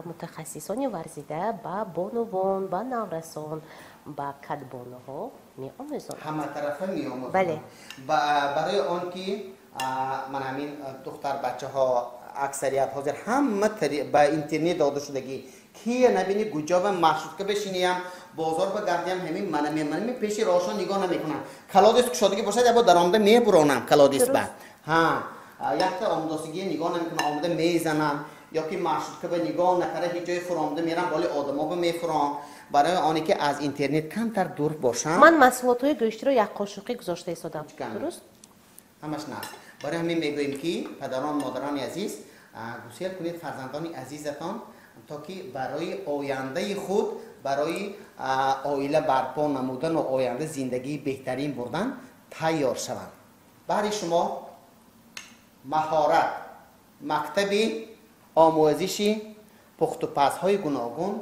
мутахассисони варзида ба бонувон, ба наврасон, ба кадбонуҳо меомӯзонанд. Ҳаматарафа меомӯзонанд. Бале. Барои он ки ман ҳамин духтарбачаҳо аксарият ҳозир ҳама ба интернет дода шудагӣ кия набини гуҷо ва маршрутка бешиниям бозор ба гардиям ҳамин манаме пеши роҳшон нигоҳ намекунам. Калодис кушодагӣ бошад ябо даромада мебуронам калодис ба. Ҳа, якта омодосигия нигоҳ намекунам, омода мезанам ё ки маршрутка ба нигоҳ накарда ҳеҷ ҷое фуромада мерам, боли одамо ба мефуром. Барои оне ки аз интернет камтар дур бошам. Ман маҳсулотҳои гӯштиро як қошуқӣ гузошта истодам. Дуруст? Ҳамаш на. Барои ҳамин мегӯем ки падарон, модарони азиз, гусел кунед фарзандони азизатон то ки барои ояндаи худ, барои оила барпо намудан ва оянда зиндагии беҳтарин бурдан тайёр шаванд. Баҳри шумо маҳорат, мактаби омӯзиши пухтупазҳои гуногун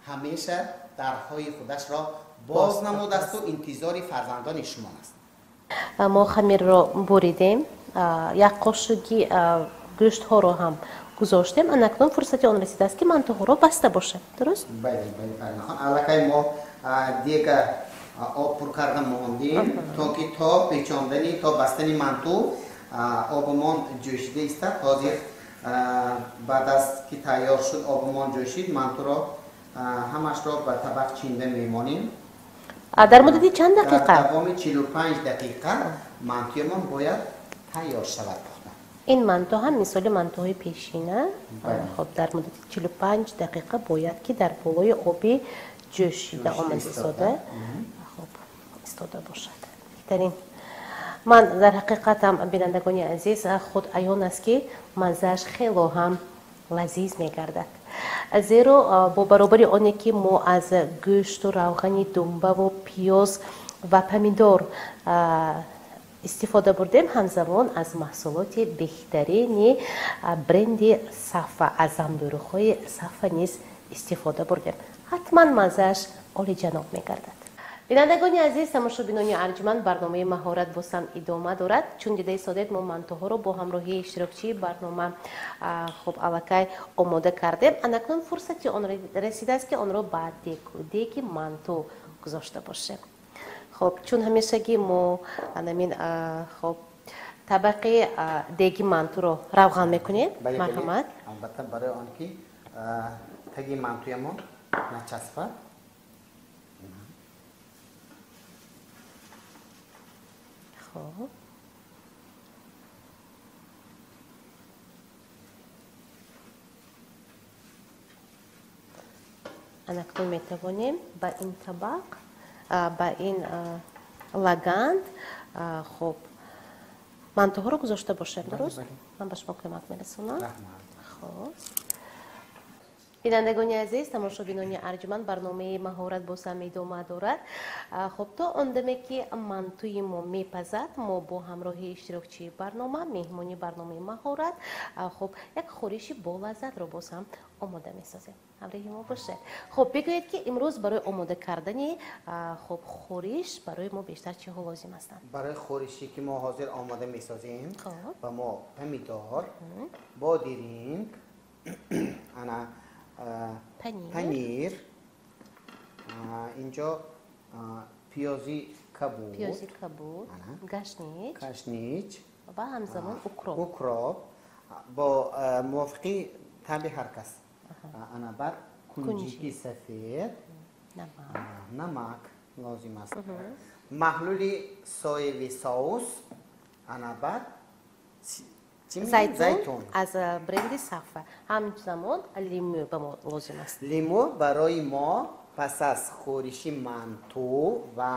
ҳамеша дарҳои худашро боз намудасту интизори фарзандони шумо аст. Мо хамирро буридем, як қошуқи гӯштҳоро ҳам гузоштем. Анакнун фурсати он расидааст ки мантуҳоро баста бошад. Дуруст? Бале, бале, Фарҳон. Аллакай мо дега об пур карда мондем, то ки то печондани, то бастани манту обумон ҷӯшида истад. Ҳозир баъд аз ки тайёр шуд обумон ҷӯшид, мантуро ҳамашро ба табақ чинда мемонем. Дар муддати чанд дақиқа? Дар давоми 45 дақиқа мантуямон бояд тайёр шавад. Ин манту ҳам мисоли мантуҳои пешина. Хоб, дар муддати 45 дақиқа бояд ки дар болои оби ҷӯшида омада истода, хоб, истода бошад. Беҳтарин. Ман дар ҳақиқатам, бинандагони азиз, худ аён аст ки маззааш хело ҳам лазиз мегардад. Зеро бо баробари оне ки мо аз гӯшту равғани думбаву пиёз ва помидор истифода бурдем, ҳамзамон аз маҳсулоти беҳтарини бренди Сафа, аз замбӯруғҳои Сафа низ истифода бурдем. Ҳатман маззааш олиҷаноб мегардад. Бинандагони азиз, тамошобинони арҷманд, барномаи маҳорат боз ҳам идома дорад. Чун дида истодед, мо мантуҳоро бо ҳамроҳии иштирокчии барнома хуб аллакай омода кардем. Анакнун фурсати он расидааст ки онро ба деки манту гузошта бошем. Хоб, чун ҳамешагӣ мо анамин хоб табақи деги мантуро равған мекунем. Марҳамат. Албатта, барои он ки таги мантуямон начаспад. Хоб. Анакнун метавонем ба ин табақ, ба ин лаганд, хоб, мантуҳоро гузошта бошем. Дуруст? Ман ба шумо кӯмак мерасонам. Хоб. Бинандагони азиз, тамошобинони арҷманд, барномаи маҳорат боз ҳам идома дорад. Хоб, то он даме ки мантуи мо мепазад, мо бо ҳамроҳии иштирокчии барнома, меҳмони барномаи маҳорат, хоб, як хӯриши болаззатро боз ҳам омода месозем. Ҳамроҳи мо бошед. Хоб, бигӯед ки имрӯз барои омода кардани хоб хӯриш барои мо бештар чиҳо лозим ҳастанд? Барои хӯрише ки мо ҳозир омода месозем, ба мо помидор, бодиринг, ана панир, инҷо Пиёзи кабуд, пиёзи кабуд, гашнич ва ҳамзамон укроп. Укроп бо мувофиқи табъи ҳар кас. Ана баъд кунҷити сафед, намак лозим аст. Маҳлули соеви соус, ана баъд зайтун аз бренди Сафа. Ҳамзамон лимӯ ба мо лозим аст. Лимӯ барои мо пас аз хӯриши манту ва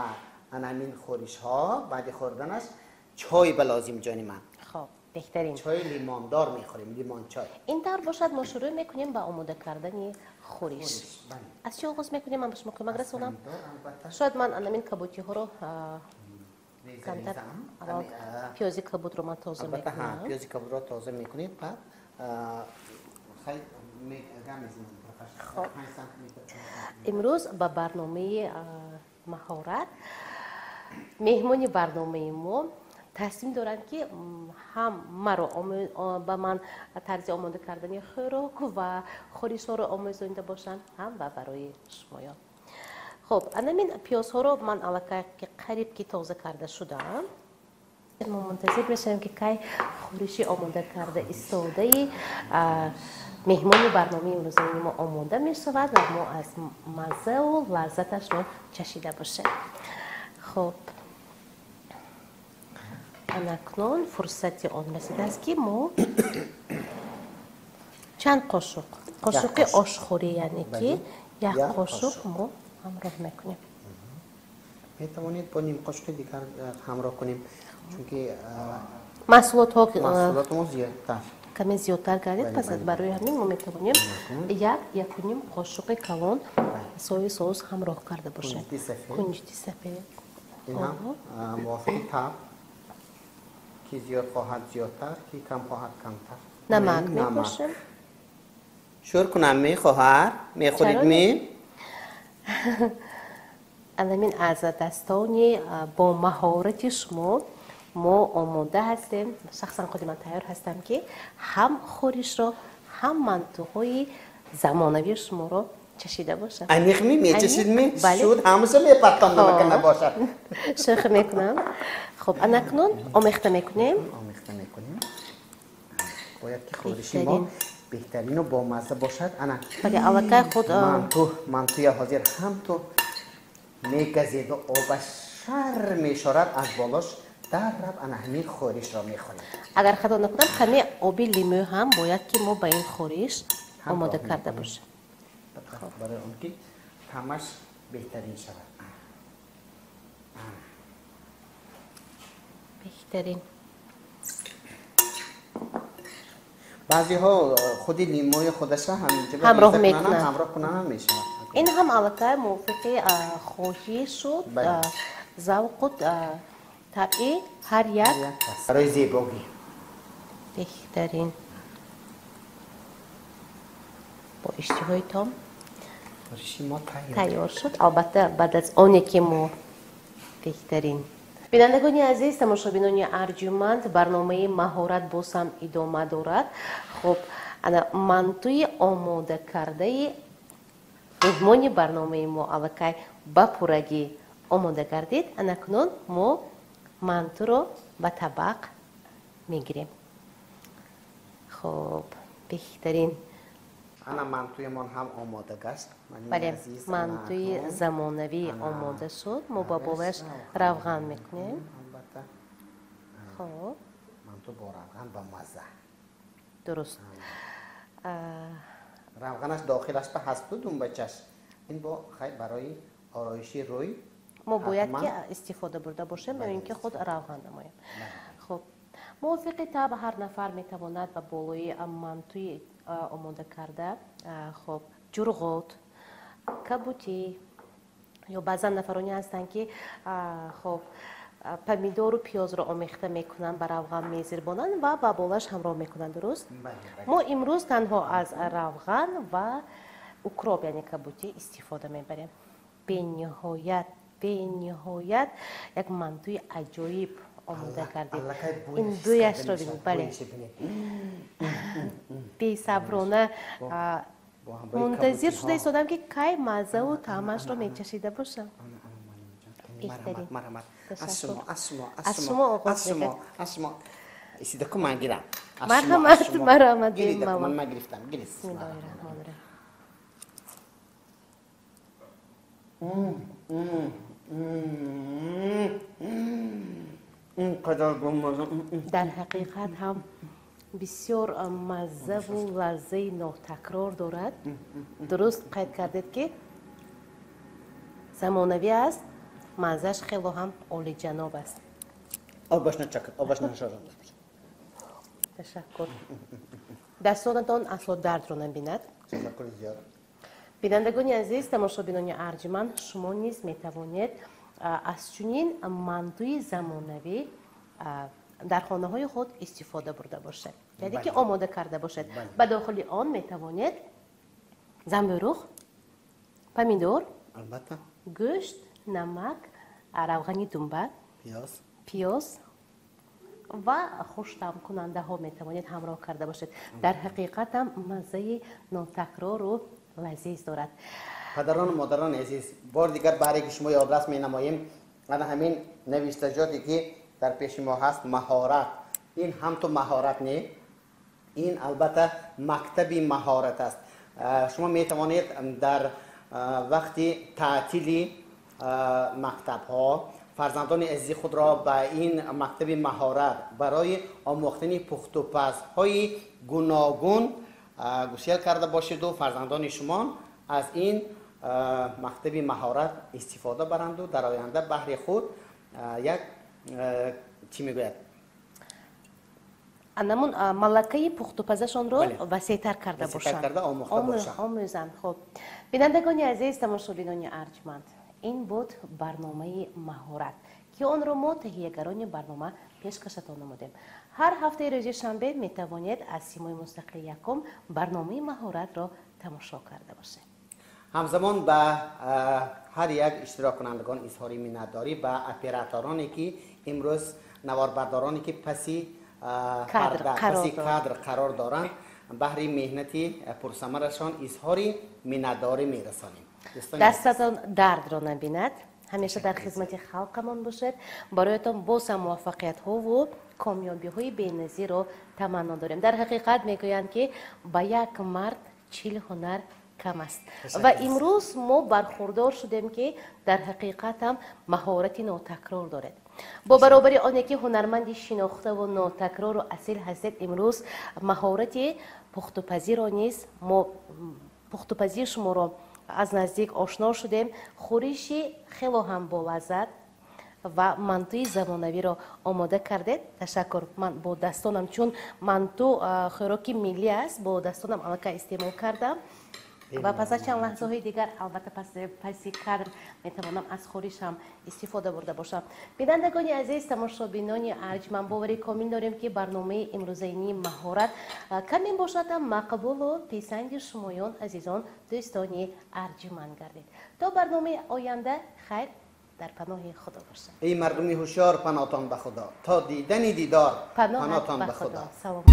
анамин хӯришҳо баъди хӯрданаш чой ба лозим, ҷони ман. Хоб, беҳтарин. Чойи лимондор мехӯрем, лимончой. Ин тавр бошад, мо шурӯъ мекунем ба омода кардани хӯриш. Аз чӣ оғоз мекунем? Ман ба шумо кӯмак расонам. Шояд ман анамин кабутиҳоро камтар, аввал пиёзи кабудро ман тоза мекунам. Пиёзи кабудро тоза мекунем, баъд имрӯз ба барномаи маҳорат меҳмони барномаи мо тасмим доранд, ки ҳам маро ба ман тарзи омода кардани хӯрок ва хӯришҳоро омӯзонида бошанд, ҳам ва барои шумоён. Хоб, анамин пиёзҳоро ман аллакай қариб ки тоза карда шудаам. Мо мунтазир мешавем, ки кай хӯриши омода карда истодаи меҳмони барномаи имрӯзаи мо омода мешавад ва мо аз маззаву лаззаташро чашида бошем. Хоб, анакнун фурсати он расидааст, ки мо чанд қошуқ, қошуқи ошхӯрӣ, яъне ки як қошуқ мо ҳамроҳ мекунем. Метавонед бо ним қошуқи дигар ҳамроҳ кунем, чунки маҳсулотҳо маҳсулотмо зиёдтар каме зиёдтар гардид. Пас барои ҳамин мо метавонем як, якуним қошуқи калон сои соус ҳамроҳ карда бошем. Кунҷити сафед. Ин ҳам мувофиқи таб, ки зиёд хоҳад зиёдтар, ки кам хоҳад камтар. Намак мепошем. Шӯр кунам ми, хоҳар? Мехӯред ми? Анамин аз дастони бо маҳорати шумо мо омода ҳастем. Шахсан худи ман тайёр ҳастам, ки ҳам хӯришро, ҳам мантуҳои замонавии шуморо чашида бошам. Аниқ ми мечашид ми? Шуд, ҳамаша мепартом, намака набошад. Шӯхӣ мекунам. Хуб, анакнун омехта мекунем. Омехта мекунем. Бояд ки хӯриши мо беҳтарину бомазза бошад. Ана бале, аллакай худ манту, мантуя ҳозир ҳам ту мегазеду обаш шар мешорад аз болош, дар раб ана ҳамин хӯришро мехӯрем. Агар хато накунам, каме оби лимӯ ҳам бояд ки мо ба ин хӯриш омода карда бошем. Барои он ки таъмаш беҳтарин шавад. Беҳтарин. Баъзеҳо худи лимӯи худаша ҳаминҷа ҳамроҳ мекунанд. Ҳамроҳ кунанд ҳам мешавад. Ин ҳам аллакай мувофиқи хоҳишу завқу табъи ҳар як. Барои зебогӣ. Беҳтарин. Бо иштиҳои том хӯриши мо тайёр шуд. Албатта, баъд аз оне ки мо беҳтарин. Бинандагони азиз, тамошобинони арҷуманд, барномаи маҳорат боз ҳам идома дорад. Хуб, ана мантуи омода кардаи меҳмони барномаи мо аллакай ба пуррагӣ омода гардид. Анакнун мо мантуро ба табақ мегирем. Хуб, беҳтарин. Ана мантуямон ҳам омода гашт. Бале, мантуи замонавӣ омода шуд. Мо ба болояш равған мекунем. Албатта. Хуб, манту бо равған ба мазза. Дуруст. Равғанаш дохилаш ба ҳасту думбачаш. Ин бо хай барои ороиши рӯй. Мо бояд ки истифода бурда бошем ё ин ки худ равған намоем. Хуб, мувофиқи таб ҳар нафар метавонад ба болои мантуи омода карда, хуб, ҷурғот, кабутӣ ё баъзан нафароне ҳастанд, ки хуб, помидору пиёзро омехта мекунанд, ба равған мезирбонанд ва ба болаш ҳамроҳ мекунанд. Дуруст, мо имрӯз танҳо аз равған ва укроп, яъне кабутӣ, истифода мебарем. Бениҳоят, бениҳоят як мантуи аҷоиб омода кардем. Ин бӯяшро бинед. Бале, бесаброна мунтазир шуда истодам, ки кай маззаву таъмашро мечашида бошам. Марҳамат, марҳамат. Аз шумо, аз шумо, аз шумо оғоз аз шумо, аз шумо. Истида ку, ман гирам. Марҳамат, марҳамат. Ман гирифтам, гирифт. Бисмиллоҳи раҳмони раҳим. Ин қадар бомаза. Дар ҳақиқат ҳам бисёр маззаву лаззаи нотакрор дорад. Дуруст қайд кардед, ки замонавӣ аст, маззааш хело ҳам олиҷаноб аст. Обаш начакад, обаш нашарад. Ташаккур. Дастонатон асло дардро набинад. Ташаккури зиёд. Бинандагони азиз, тамошобинони арҷманд, шумо низ метавонед аз чунин мантуи замонавӣ дар хонаҳои худ истифода бурда бошед, яъне ки омода карда бошед. Ба дохили он метавонед замбуруғ, помидор, албатта, гӯшт, намак, равғани думба, пиёз ва хуштаъмкунандаҳо метавонед ҳамроҳ карда бошед. Дар ҳақиқатам маззаи нотакрору лазиз дорад. Падарону модарони азиз, бори дигар баҳре ки шумо ёдрас менамоем, ана ҳамин навиштаҷоте ки дар пеши мо ҳаст, маҳорат. Ин ҳам ту маҳорат не, ин албатта мактаби маҳорат аст. Шумо метавонед дар вақти таътили мактабҳо фарзандони азизи худро ба ин мактаби маҳорат барои омӯхтани пухтупазҳои гуногун гусел карда бошеду фарзандони шумо аз ин мактаби маҳорат истифода баранду дар оянда баҳри худ як чӣ мегӯяд, анамун малакаи пухтупазашонро васеътар карда бошанд, омӯзанд. Хуб, бинандагони азиз, тамошобинони арҷманд, ин буд барномаи маҳорат, ки онро мо таҳиягарони барнома пешкашатон намудем. Ҳар ҳафтаи рӯзи шанбе метавонед аз симои мустақили якум барномаи маҳоратро тамошо карда бошед. Ҳамзамон ба ҳар як иштироккунандагон изҳори миннатдорӣ, ба оператороне ки имрӯз, наворбардороне ки паси кадр қарор доранд, баҳри меҳнати пурсамарашон изҳори миннатдорӣ мерасонем. Дастатон дардро набинад, ҳамеша дар хизмати халқамон бошед. Бароятон боз ҳам муваффақиятҳову комёбиҳои беназирро таманно дорем. Дар ҳақиқат мегӯянд, ки ба як мард 40 ҳунар кам аст, ва имрӯз мо бархурдор шудем, ки дар ҳақиқат ҳам маҳорати нотакрор доред. Бо баробари оне ки ҳунарманди шинохтаву нотакрору асил ҳастед, имрӯз маҳорати пухтупазиро низ мо пухтупазии шуморо аз наздик ошно шудем. Хӯриши хело ҳам болаззат ва мантуи замонавиро омода кардед. Ташаккур. Ман бо дастонам, чун манту хӯроки миллӣ аст, бо дастонам аллакай истеъмол кардам ва пас аз чанд лаҳзаҳои дигар албатта паси кадр метавонам аз хӯриш ҳам истифода бурда бошам. Бинандагони азиз, тамошобинони арҷманд, бовари комил дорем, ки барномаи имрӯзаини маҳорат каме бошад ҳам мақбулу писанди шумоён азизон, дӯстони арҷманд гардид. То барномаи оянда хайр, дар паноҳи худо бошад. Эй мардуми ҳушёр, паноҳтон ба худо, то дидани дидор, паноҳтон ба худо. Салом.